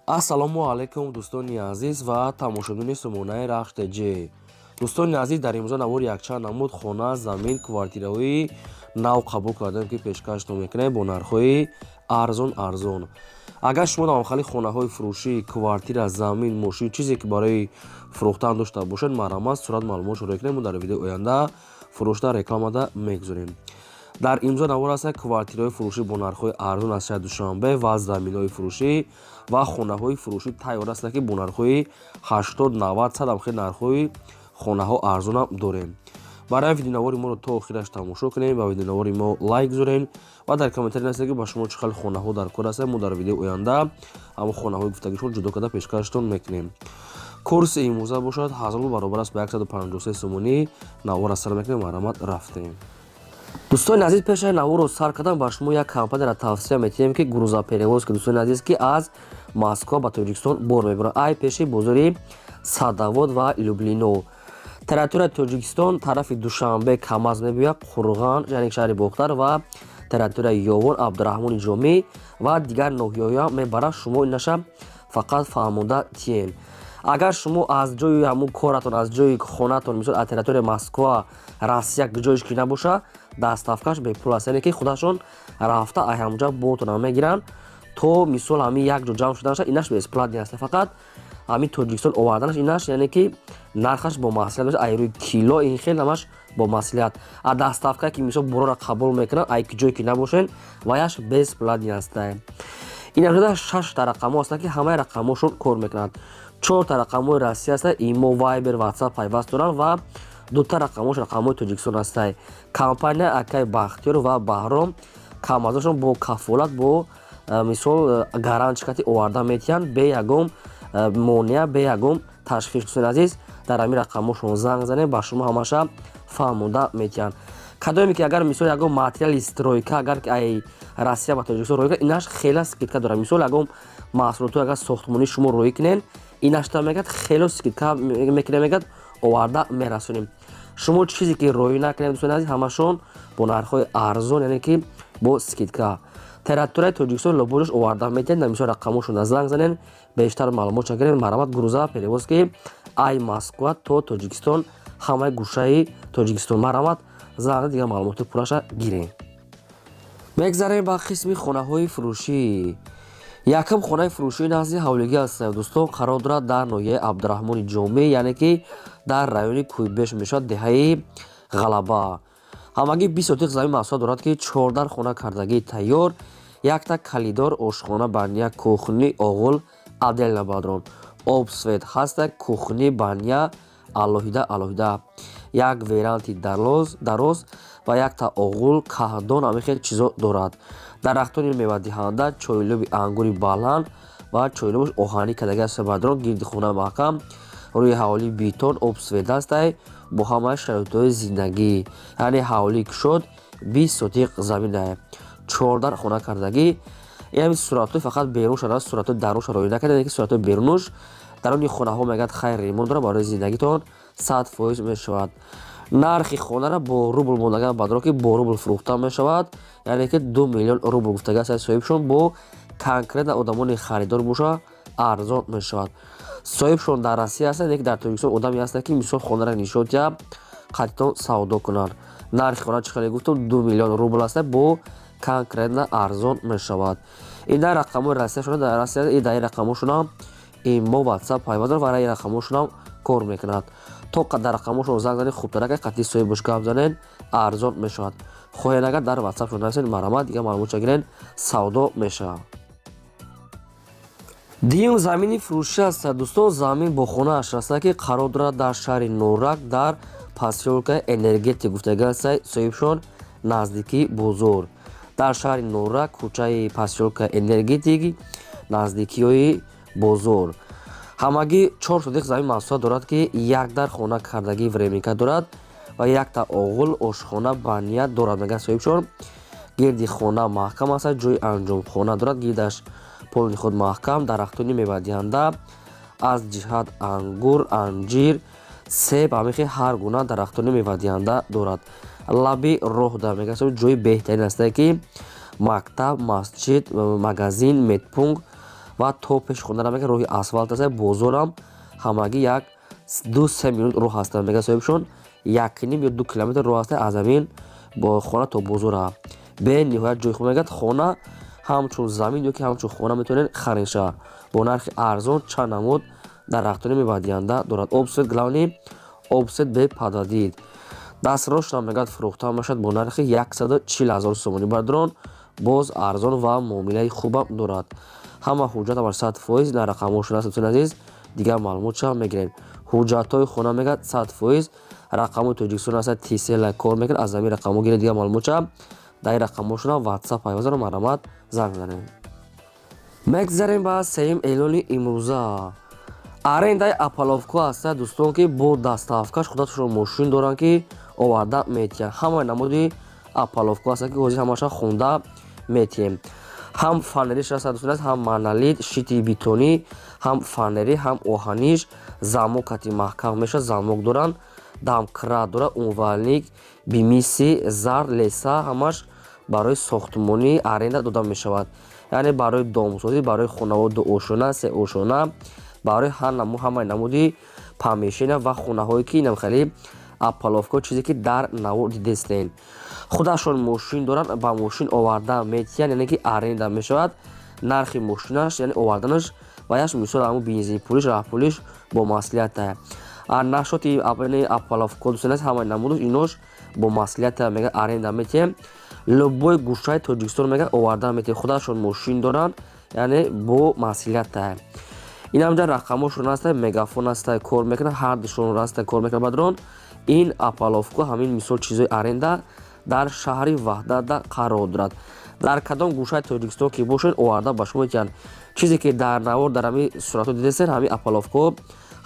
Ассалому алайкум, дӯстони азиз ва тамошобинони сомонаи Рахш ТЖ. Дӯстони азиз, дар имрӯза навори якчанд намуд хона, замин, квартираҳои нав қабул кардем, ки пешкаштон мекунем бо нархҳои арзон арзон. Агар шумо дар хонаҳои фурӯшӣ, квартира, замин, мошин, чизе ки барои фурӯхтан дошта бошед, марҳамат, сурат, маълумот шуро кунем, мо дар видеои оянда фурӯшта рекламада мегузорем. Дар имзо навор аст квартираҳои фурӯшӣ бо нархҳои арзон аз шаҳри Душанбе ва заминҳои фурӯшӣ ва хонаҳои фурӯшӣ тайёр ҳастанд, ки бо нархҳои 80, 90, 100 ам хел нархҳои хонаҳо арзонам дорем. Барои видеонавори моро то охираш тамошо кунем ва видеонавори мо лайк гузорем ва дар комментарий нависед, ки ба шумо чӣ хел хонаҳо дар кор ҳастанд. Мо дар видеои оянда ҳамон хонаҳои гуфтагишон ҷудо карда пешкаштон мекунем. Курси имрӯза бошад 1000 рубл, баробар аст ба 153 сомонӣ. Навора сар мекунем, марҳамат, рафтем. Дӯстони азиз, пешаи наворро сар кардан ба шумо як компанияро тавсия метиҳем, ки грузоперевозки, дӯстони азиз, ки аз Москва ба Тоҷикистон бор мебарад, ай пеши бозори Садовод ва Люблино, территорияи Тоҷикистон, тарафи Душанбе КамАЗ мебиёяд, Қурған, яъне шаҳри Бохтар ва территорияи Ёвон, Абдураҳмони Ҷомӣ ва дигар ноҳияҳоя мебарад. Шумо инаша фақат фаҳмонда тиен. Агар шумо аз ҷои ҳамун коратон, аз ҷои хонатон, мисол, аз территорияи Москва, Россия, ҷоиш ки набоша, доставкаш бепул аст, яъне ки худашон рафта ай ҳамҷа бортона мегиранд, то мисол ҳамин як ҷо ҷамъ шуданаша, инаш бесплатный аст. Фақат ҳамин Тоҷикистон оварданаш, инаш, яъне ки нархаш бо маслиҳат меша, ай рӯи кило, ин хел ҳамаш бо маслиҳат. А доставка, ки мисол борора қабул мекунанд, ай ки ҷое ки набошен, ваяш бесплатный аста. Ин шуда шашта рақамҳо ҳастанд, ки ҳамаи рақамҳошон кор мекунанд. Чорта рақамҳои Россия ҳастанд, имо, Вайбер, Ватсап пайваст доранд ва дута рақамҳош рақамҳои Тоҷикистон ҳастанд. Компания акай Бахтиёр ва Баҳром КамАЗошон бо кафолат, бо мисол гарантия оварда метиҳанд, бе ягон монеа, бе ягон ташвиш. Дӯстони азиз, дар ҳамин рақамҳошон занг занем, ба шумо ҳамаша фаҳмонда метиҳанд. Кадоме ки агар мисол ягон материали стройка, агар ай Россия ба Тоҷикистон роҳӣ кунед, инаш хела скидка дорад. Мисол, ягон маҳсулотҳо агар сохтмонӣ шумо роҳӣ кунед, инашта мегӯяд, хело скидка мекунем, мегӯяд, оварда мерасонем. Шумо чизе ки роҳӣ накунед, дӯстони азиз, ҳамашон бо нархҳои арзон, яъне ки бо скидка, территорияи Тоҷикистон лобоҷош оварда метиҳанд. Дар мисол рақамҳошона занг занед, бештар маълумот гиред. Марҳамат, грузоперевозки ай Москва то Тоҷикистон, ҳамаи гӯшаи Тоҷикистон. Марҳамат, занг, дигар маълумоти пурраша гирем. Мегзарем ба қисми хонаҳои фурӯшӣ. Якум хонаи фурӯшии назди ҳавлигӣ аст, дӯстон, қарор дорад дар ноҳияи Абдураҳмони Ҷомӣ, яъне ки дар райони Кӯйбеш мешавад, деҳаи Ғалаба. Ҳамагӣ 20 сотиқ замин масоҳат дорад, ки чордар хона кардагии тайёр, якта калидор, ошхона, баня, кухни, оғул отдельно бадрон, об, свет ҳаста, кухни, баня алоҳида алоҳида, як веранди дароз ва якта оғул, каҳдон, ҳамин хел чизо дорад. Дарахтони мевадиҳанда, чойлуби ангури баланд ва чойлубаш оҳанӣ кардагӣ аст, бадрон. Гирди хона маҳкам, рӯи ҳавлӣ бетон, об, свет ҳастай, бо ҳамаи шароитҳои зиндагӣ, яъне ҳавлӣ кушод, 20 сотиқ замина, чордар хона кардагӣ. Ин суратҳои фақат берун шуда, суратҳои дарунша роҳӣ накарда, ки суратҳои берунуш. Даруни хонаҳо, мегӯяд, хайр, ремонт дорад, барои зиндагитон 100% мешавад. Нархи хонаро бо рубл мондаган бадро, ки бо рубл фурӯхта мешавад, яъне ки 2 миллион рубл гуфтага аст соҳибшон. Бо конкретно одамони харидор боша, арзон мешавад. Соҳибшон дар Россия ҳастанд, яке дар Тоҷикистон одаме ҳастанд, ки мисол хонаро нишон диҳад, қатитон савдо кунанд. Нархи хона, чӣ хеле гуфтам, 2 миллион рубл аст, бо конкретно арзон мешавад. Ин дар рақамҳои Россия шуда, дар Россия и дар ин рақамҳошонам имо, Ватсап пайваст дорад ва ин рақамҳошонам кор мекунад. То дар рақамҳошон занг занед, хубтар, агар қатъи соҳибош гап занед, арзон мешавад. Хоҳед, агар дар Ватсапшон нависед, марҳамат, дигар маълумотша гиред, савдо мешавад. Дуюм замини фурӯшӣ аст, дӯстон, замин бо хонааш аст, ки қарор дорад дар шаҳри Норак, дар посёлкаи Энергетик гуфтага аст соҳибшон, наздикии бозор. Дар шаҳри Норак, кӯчаи посёлкаи Энергетик, наздикиҳои бозор. Ҳамагӣ 4 сотиқ замин масоҳат дорад, ки як дар хона кардагии временка дорад ва якта оғул, ошхона, баня дорад, мегӯяд соҳибшон. Гирди хона маҳкам аст, ҷои анҷомхона дорад, гирдаш полни худ маҳкам. Дарахтони мевадиҳанда аз ҷиҳат ангур, анҷир, себ, ҳамин хел ҳар гуна дарахтони мевадиҳанда дорад. Лаби роҳ да, мегӯяд, ҷои беҳтарин астае, ки мактаб, масҷид, магазин, медпункт. Ва то пеши хонара мега роҳи асфалт аст, бозорам ҳамагӣ як 2-3 минут роҳ ҳастанд, мега соҳибшон, 1,5 ё 2 километр роҳ аст аз ҳамин хона то бозора. Бениҳоят ҷои хуб. Мегӯяд, хона ҳамчун замин ё ки ҳамчун хона метавонед хариша бо нархи арзон. Чанд намуд дарахтони мевадиҳанда дорад. Об, свет, главный об, свет беподводит. Дастрошна мегӯяд, фурӯхта мешавад бо нархи 140 000 сомонӣ, бародарон, боз арзон ва муомилаи хубам дорад. Ҳама ҳуҷҷат бар 100% дар рақамҳошон аст. Дӯстони азиз, дигар маълумотша мегирем. Ҳуҷҷатҳои хона мегӯяд, 100% рақамҳои Тоҷикистон аст, Тисела кор мекунад. Аз ҳамин рақамҳо гиред, дигар маълумотша дар ин рақамҳошона Ватсап пайвастаро марҳамат занг занед. Мегзарем ба сеюм эълони имрӯза. Арендаи опалубка ҳаста, дӯстон, ки бо доставкаш худашон мошин доранд, ки оварда метиҳанд. Ҳамаи намуди опалубка ҳаста, ки ҳозир ҳамаша хонда метиҳем. Ҳам фанериш аст, дӯстон, ҳам монолит, щити бетонӣ, ҳам фанерӣ, ҳам оҳаниш, замок кати маҳкам мешавад, замок доранд, домкрат дорад, умывальник, бимиси зард, леса, ҳамаш барои сохтмонӣ аренда дода мешавад, яъне барои домсозӣ, барои хонаҳо дуошона, сеошона, барои ҳамаи намуди помещения ва хонаҳое ки инам хеле опалубка, чизе ки дар навор дидестен. Худашон мошин доранд, ба мошин оварда метиҳанд, яъне ки аренда мешавад. Нархи мошинаш, яъне оварданаш ва яш, мисол, ҳамун бензин пулиш, раҳпулиш бо маслиҳата. Нашоти опалубка, дӯстон, ҳамаи намудаш инош бо маслиҳата. Мега, аренда метиҳем, любой гӯшаи Тоҷикистон мега оварда метиҳем, худашон мошин доранд, яъне бо маслиҳата. Инамҷа рақамҳошон аста, Мегафон аста, кор мекунад, ҳардушон аста, кор мекунад, бародарон. Ин опалубка, ҳамин мисол чизои аренда дар шаҳри Ваҳдатда қарор дорад. Дар кадом гӯшаи Тоҷикистон ки бошед, оварда ба шумо метиҳанд. Чизе ки дар навор, дар ҳамин суратҳо дидестед, ҳамин опалубкаҳо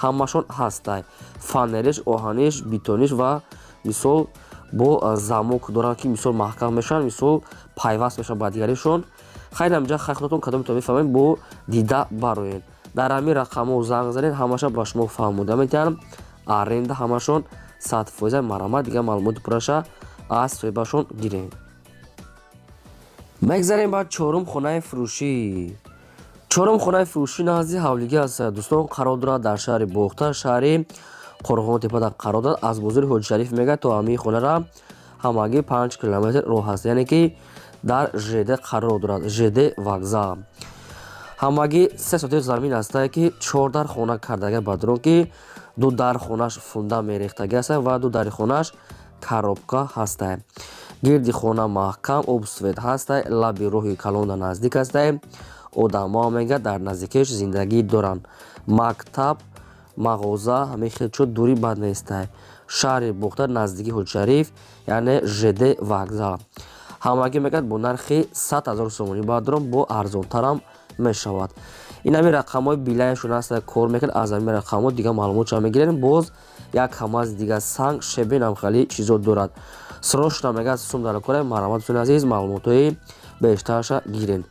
ҳамашон ҳастай: фанериш, оҳаниш, бетониш ва мисол бо замок доранд, ки мисол маҳкам мешаванд, мисол пайваст мешаванд ба дигаришон. Хайр, ҳаминҷа хай худатон кадомитон мефаҳмед, бо дида бароед. Дар ҳамин рақамҳо занг занед, ҳамаша ба шумо фаҳмода метиҳанд. Аренда ҳамашон 100%. Марҳамат, дигар маълумоти пурраша аз соҳибашон гиред. Мегзарем ба чорум хонаи фурӯшӣ. Чорум хонаи фурӯшӣ назди ҳавлигӣ аст, дӯстон, қарор дорад дар шаҳри Бохтар, шаҳри Қорғонтепада қарор дорад. Аз бозори Ҳоҷишариф мегӯяд, то ҳамин хонара ҳамагӣ 5 километр роҳ аст, яъне ки дар ЖД қарор дорад, ЖД вокзал. Ҳамагӣ 3 сотих замин астае, ки чор дар хона кардага, бародарон, ки ду дар хонаш фундамент рехтагӣ аст ва ду дари хонаш коробка ҳастае. Гирди хона маҳкам, об, свет ҳастай, лаби роҳи калонда наздик ҳастай. Одамҳо мегӯяд, дар наздикиш зиндагӣ доранд. Мактаб, мағоза, ҳамин хел чо дури бад нестай. Шаҳри Бохтар, наздики Ҳоҷишариф, яъне ЖД вокзал. Ҳамагӣ мегӯяд, бо нархи 100 000 сомонӣ, бародарон, бо арзонтарам мешавад. Ин ҳамин рақамҳои Билайншон ҳаста, кор мекунад. Аз ҳамин рақамҳо дигар маълумотша мегирем. Боз як ҳамаз дига санг, щебень ам хеле чизо дорад. Срочно мегӯяд, сум дар кора. Марҳамат, дӯстони азиз, маълумотҳои бештарша гиред.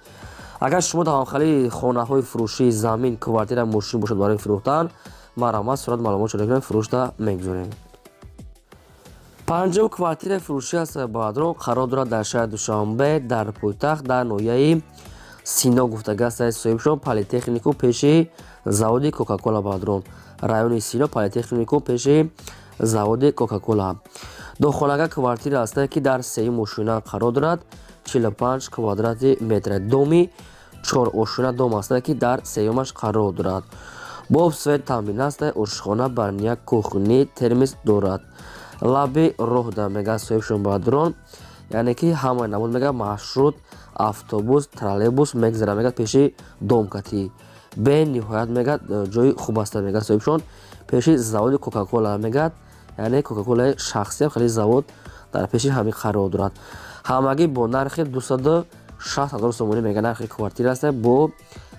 Агар шумо дар ҳамхели хонаҳои фурӯшии замин, квартира, мошин бошад барои фурӯхтан, марҳамат, сурат маълумотшо мекунем, фурӯшта мегузорем. Панҷум квартираи фурӯшӣ аст, бародарон, қарор дорад дар шаҳри Душанбе, дар пойтахт, дар ноҳияи Сино гуфтага аст соҳибшон, Политехникум, пеши заводи Кока-Кола, бародарон. Райони Сино, Политехникум, пеши заводи Кока-Кола. Дохонага квартира ҳастае, ки дар сеюм ошёна қарор дорад, 45 квадрати метр. Доми чорошёна дом ҳастае, ки дар сеюмаш қарор дорад. Бо свет таъмин аст, ошхона, баня, кухня, термос дорад. Лаби роҳда мегӯяд соҳибшон, бародарон, яъне ки ҳамаи намуд мегӯяд маршрут, автобус, троллейбус мегзарад, мегӯяд, пеши домкатӣ. Бениҳоят мегӯяд, ҷои хуб аст, мегӯяд соҳибшон, пеши заводи Кока-Кола мегӯяд, яъне Кока-Колаи шахсиам хеле завод дар пеши ҳамин қарор дорад. Ҳамагӣ бо нархи 260 000 сомонӣ мегӯяд нархи квартира аст, бо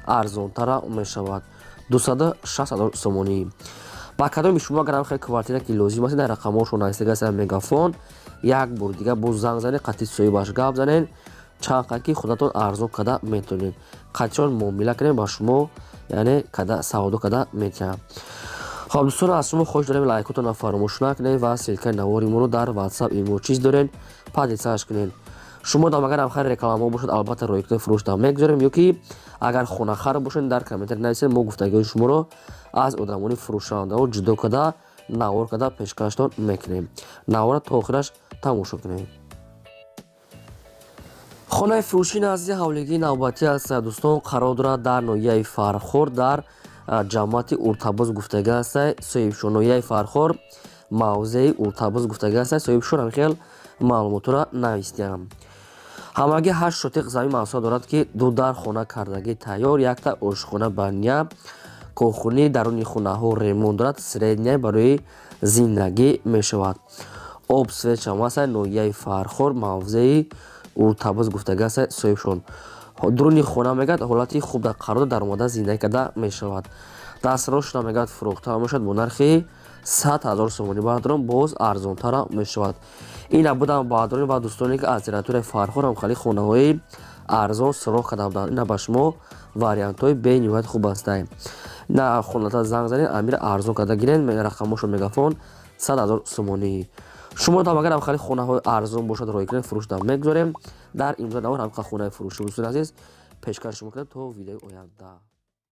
арзонтара мешавад, 260 000 сомонӣ. Ба кадоми шумо агар ҳам хеле квартира ки лозим аст, дар рақамҳошон навистага аст Мегафон, як бор дига боз занг занед, қатъи соҳибаш гап занед, чанд қад ки худатон арзон карда метавонед, қатъишон муомила кунед, ба шумо яъне када савдо карда метиҳам. Хоб, дӯстон, аз шумо хоҳиш дорем, лайкотонро фаромӯш накунед ва ссылкаи навори моро дар Ватсап, имо чиз доред, поделиться кунед. Шумо дам агар ҳамхари рекламаҳо бошад, албатта ройкунед, фурӯшда мегузорем. Ё ки агар хонахар бошед, дар комментарий нависед, мо гуфтагиҳои шуморо аз одамони фурӯшандаҳо ҷудо карда, навор карда пешкаштон мекунем. Навора то охираш тамошо кунед. Хонаи фурӯшӣ назди ҳавлигии навбатӣ аст, дӯстон, қарор дорад дар ноҳияи Фархор, дар ҷамоати Уртабоз гуфтага аст соҳибшон. Ноҳияи Фархор, мавзеи Уртабоз гуфтага аст соҳибшон. Ҳамихел маълумотро навистиям. Ҳамагӣ 8 сотиқ замин масоҳат дорад, ки ду дар хона кардагӣ тайёр, якта ошхона, баня, кохунӣ, даруни хонаҳо ремонт дорад, средняя барои зиндагӣ мешавад. Об, свет шам аст. Ноҳияи Фархор, мавзеи Уртабоз гуфтага аст соҳибшон. Дуруни хона, мегӯяд, ҳолати хуб дар қарор даромада зиндагӣ карда мешавад. Дастрошона, мегӯяд, фурӯхта мешавад бо нархи 100 000 сомонӣ. Бародарон, боз арзонтара мешавад. Ина будам, бародарон ва дӯстоне, ки аз территорияи Фархор ҳам хали хонаҳои арзон суроғ карда буданд. Ина ба шумо вариантҳои бениҳоят хуб ҳастанд. На хоната занг занед, амира арзон карда гиред. Рақамошо Мегафон, 100 000 сомонӣ. Шумо там агар ҳамхали хонаҳои арзон бошад, рой кунед, фурӯшда мегузорем. Дар имрӯза навор ҳамқа хонаи фурӯшӣ, дӯстони азиз, пешкаш шумо кунем. То видеои оянда.